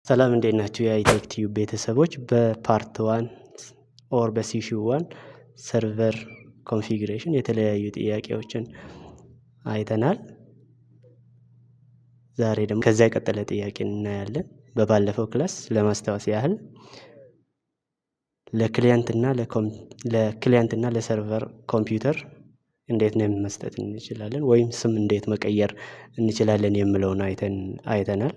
ሰላም እንዴት ናችሁ? የአይቴክ ቲዩብ ቤተሰቦች፣ በ part one or በ session one server configuration የተለያዩ ጥያቄዎችን አይተናል። ዛሬ ደግሞ ከዚያ የቀጠለ ጥያቄ እናያለን። በባለፈው class ለማስታወስ ያህል ለ client እና ለ server ኮምፒውተር እንዴት name መስጠት እንችላለን ወይም ስም እንዴት መቀየር እንችላለን የሚለውን አይተናል።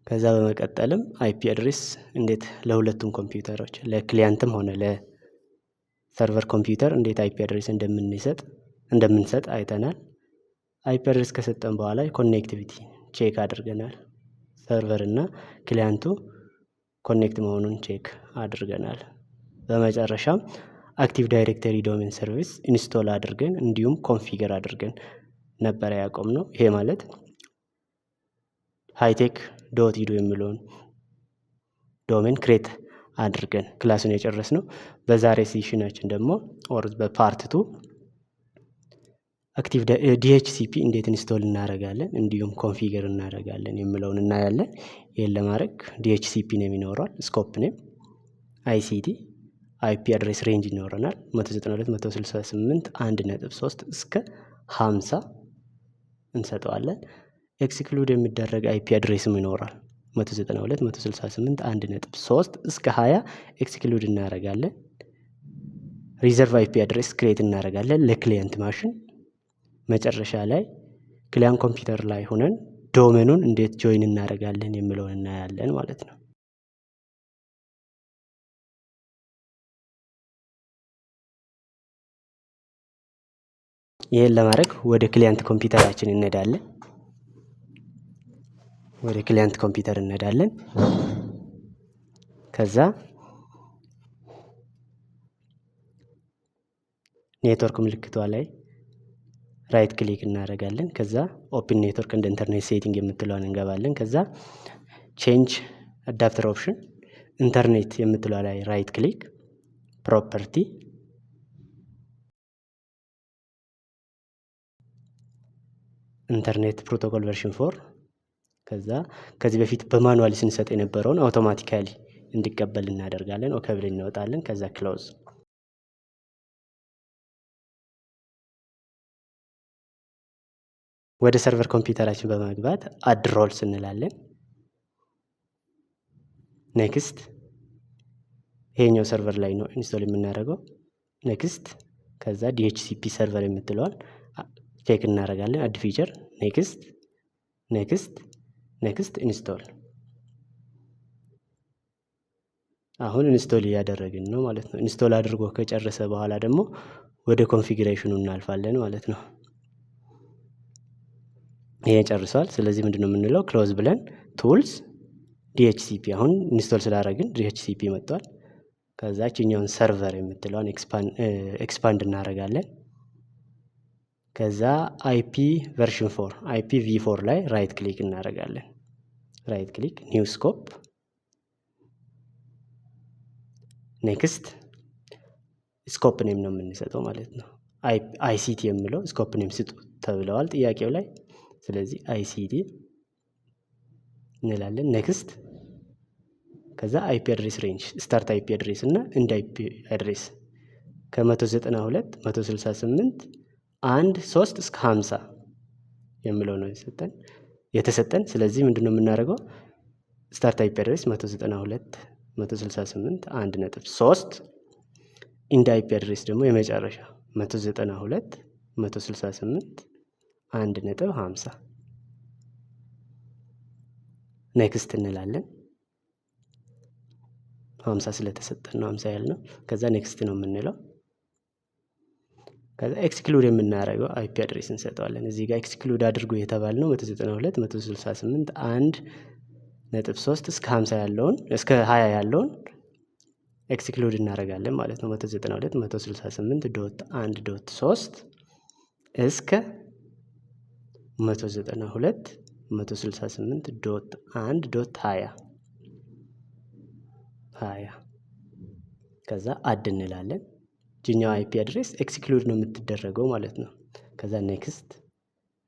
ከዛ በመቀጠልም IP address እንዴት ለሁለቱም ኮምፒውተሮች፣ ለ client ም ሆነ ለ server ኮምፒውተር እንዴት IP address እንደምንሰጥ አይተናል። IP address ከሰጠን በኋላ connectivity check አድርገናል። Server እና client ኡ connect መሆኑን check አድርገናል። በመጨረሻም Active Directory Domain Service install አድርገን እንዲሁም configure አድርገን ነበረ ያቆምነው። ይሄ ማለት hitech.edu የሚለውን domain create አድርገን class ኡን የጨረስነው። በዛሬ session ኣችን ደግሞ or በ part two Active DHCP እንዴት install እናደርጋለን እንዲሁም configure እናደርጋለን የሚለውን እናያለን። ይህን ለማድረግ DHCP name ይኖረዋል። Scope name ICT፣ IP address range ይኖረናል። 192 168 1.3 እስከ 50 እንሰጠዋለን። Exclude የሚደረግ IP address ም ይኖራል። 192 168 1.3 እስከ 20 exclude እናደርጋለን። Reserve IP address create እናደርጋለን ለ client machine። መጨረሻ ላይ client ኮምፒውተር ላይ ሆነን domain ኑን እንዴት join እናደርጋለን የሚለውን እናያለን ማለት ነው። ይህን ለማድረግ ወደ client ኮምፒውተራችን እንሄዳለን። ወደ client ኮምፒውተር እንሄዳለን። ከዛ ኔትወርክ ምልክቷ ላይ right click እናደርጋለን። ከዛ open network and internet setting የምትለዋን እንገባለን። ከዛ change adapter option፣ internet የምትለዋ ላይ right click፣ property፣ internet protocol version 4። ከዛ ከዚህ በፊት በ manually ስንሰጥ የነበረውን automatically እንዲቀበል እናደርጋለን። Okay ብለን እንወጣለን። ከዛ close። ወደ server ኮምፒውተራችን በመግባት add roles እንላለን። Next፣ ይሄኛው server ላይ ነው install የምናደርገው። Next፣ ከዛ DHCP server የምትለዋን check እናደርጋለን። Add feature፣ next፣ next፣ next፣ install። አሁን install እያደረግን ነው ማለት ነው። Install አድርጎ ከጨረሰ በኋላ ደግሞ ወደ configuration ኑ እናልፋለን ማለት ነው። ይሄ ጨርሷል። ስለዚህ ምንድነው የምንለው? Close ብለን tools፣ DHCP። አሁን install ስላደረግን DHCP መጥቷል። ከዛ ይችኛውን server የምትለዋን expand እናደርጋለን። ከዛ IP version 4፣ IPv4 ላይ right click እናደርጋለን። Right click፣ new scope፣ next፣ scope name ነው የምንሰጠው ማለት ነው። ICT የሚለው scope name ስጡ ተብለዋል ጥያቄው ላይ። ስለዚህ ICT እንላለን። Next፣ ከዛ IP address range፣ start IP address እና end IP address ከ192 168 1 3 እስከ 50 የሚለው ነው የተሰጠን። ስለዚህ ምንድን ነው የምናደርገው? Start IP address 192 168 1.3፣ end IP address ደግሞ የመጨረሻ 192 168 1.50። Next እንላለን። 50 ስለተሰጠን ነው 50 ያልነው። ከዛ next ነው የምንለው። ከዛ exclude የምናደርገው IP address እንሰጠዋለን። እዚህ ጋር exclude አድርጎ የተባልነው 192 168 1.3 እስከ 50 ያለውን፣ እስከ 20 ያለውን exclude እናደርጋለን ማለት ነው። 192 168.1.3 እስከ 192 168.1.20 20። ከዛ add እንላለን። ይችኛው IP address exclude ነው የምትደረገው ማለት ነው። ከዛ next፣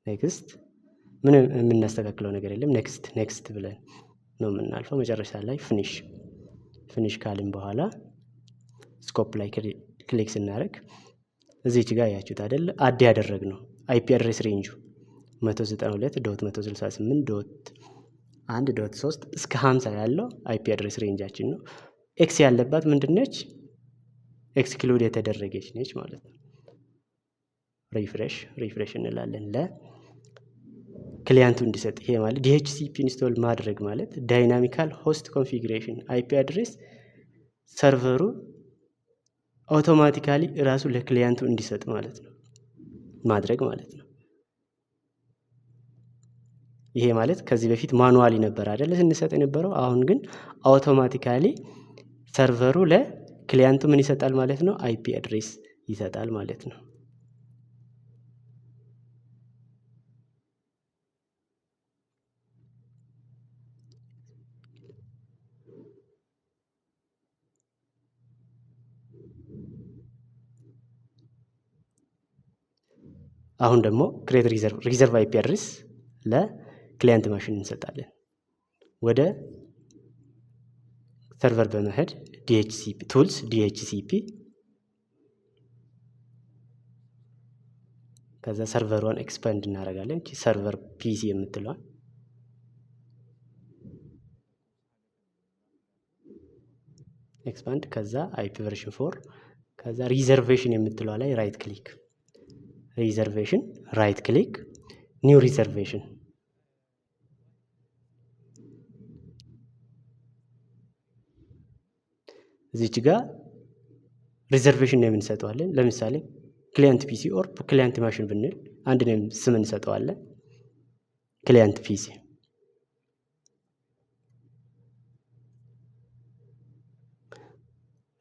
next፣ ምንም የምናስተካክለው ነገር የለም። Next next ብለን ነው የምናልፈው። መጨረሻ ላይ finish finish ካልን በኋላ scope ላይ click ስናደርግ እዚች ጋር ያያችሁት አይደለ? Add ያደረግነው IP address range ኡ 192.168.1.3 እስከ 50 ያለው IP address range ኣችን ነው። X ያለባት ምንድነች? Exclude የተደረገች ነች ማለት ነው። Refresh refresh እንላለን ለ client ኡ እንዲሰጥ። ይሄ ማለት DHCP install ማድረግ ማለት dynamical host configuration IP address server ኡ automatically ራሱ ለ client ኡ እንዲሰጥ ማለት ነው ማድረግ ማለት ነው። ይሄ ማለት ከዚህ በፊት manually ነበር አይደለ ስንሰጥ የነበረው። አሁን ግን automatically server ኡ ለ client ኡ ምን ይሰጣል ማለት ነው? IP address ይሰጣል ማለት ነው። አሁን ደግሞ create reserve IP address ለ client machine እንሰጣለን። ወደ server በመሄድ DHCP tools DHCP ከዛ server ሯን expand እናደርጋለን። Server PC የምትለዋን expand ከዛ IP version 4 ከዛ reservation የምትለዋ ላይ right click reservation right click new reservation እዚች ጋር reservation name እንሰጠዋለን። ለምሳሌ client PC or client machine ብንል አንድ name ስም እንሰጠዋለን። Client PC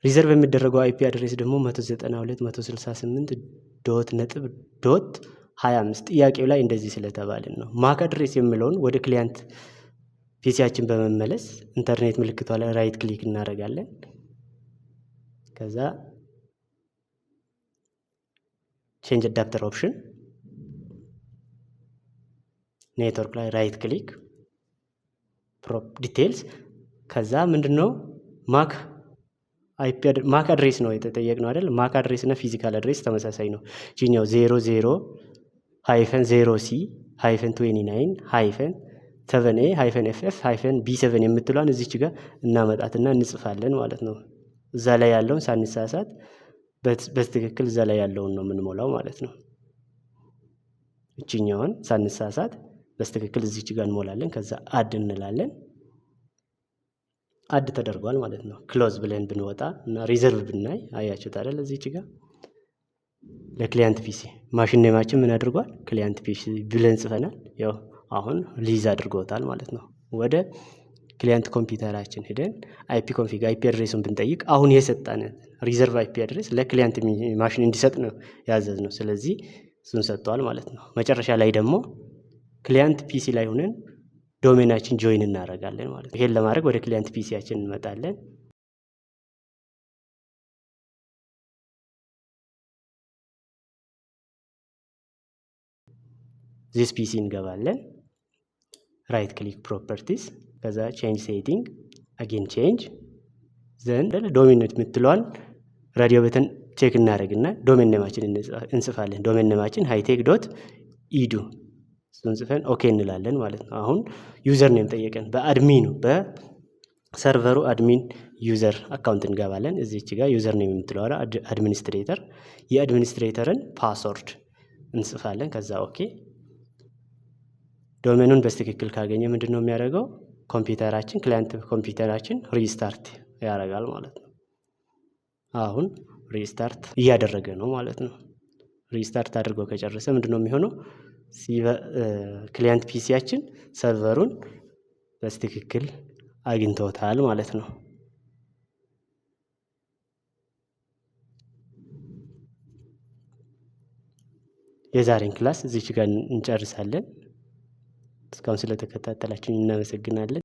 reserve የሚደረገው IP address ደግሞ 192.168..25 ጥያቄው ላይ እንደዚህ ስለተባልን ነው። MAC address የሚለውን ወደ client PC ያችን በመመለስ ኢንተርኔት ምልክቷ ላይ right click እናደርጋለን። ከዛ change adapter option network ላይ right click details ከዛ ምንድነው MAC address ነው የተጠየቅነው አይደል? MAC address እና physical address ተመሳሳይ ነው። ይችኛው 00 -0 C -29 -7 A -FF -B7 የምትለዋን እዚች ጋር እናመጣትና እንጽፋለን ማለት ነው። እዛ ላይ ያለውን ሳንሳሳት በትክክል እዛ ላይ ያለውን ነው የምንሞላው ማለት ነው። እቺኛዋን ሳንሳሳት በትክክል እዚች ጋር እንሞላለን። ከዛ add እንላለን። Add ተደርጓል ማለት ነው። Close ብለን ብንወጣ እና reserve ብናይ አያችሁት አይደል? እዚች ጋር ለ client PC machine name ኣችን ምን አድርጓል? Client PC ብለን ጽፈናል። ያው አሁን ሊዝ አድርጎታል ማለት ነው። ወደ client ኮምፒውተራችን ሄደን IP config IP address ኡን ብንጠይቅ አሁን የሰጠን reserve IP address ለ client machine እንዲሰጥ ነው ያዘዝነው። ስለዚህ እሱን ሰጥቷል ማለት ነው። መጨረሻ ላይ ደግሞ client PC ላይ ሆነን domain ኣችን join እናደርጋለን ማለት ነው። ይሄን ለማድረግ ወደ client PC ያችን እንመጣለን። This PC እንገባለን። Right click properties ከዛ change setting again change then domain የምትለዋን radio button check እናደርግና domain name ኣችን እንጽፋለን። Domain name ኣችን hitech.edu እሱን ጽፈን okay እንላለን ማለት ነው። አሁን user name ጠየቀን። በአድሚኑ በሰርቨሩ አድሚን ዩዘር አካውንት እንገባለን። እዚች ጋር user name የምትለዋ administrator የ administrator ን password እንጽፋለን። ከዛ okay domain ኑን በትክክል ካገኘ ምንድነው የሚያደርገው? ኮምፒውተራችን client ኮምፒውተራችን restart ያደርጋል ማለት ነው። አሁን restart እያደረገ ነው ማለት ነው። Restart አድርጎ ከጨረሰ ምንድነው የሚሆነው? Client PC ያችን server ኡን በትክክል አግኝቶታል ማለት ነው። የዛሬን class እዚች ጋር እንጨርሳለን። እስካሁን ስለተከታተላችሁ እናመሰግናለን።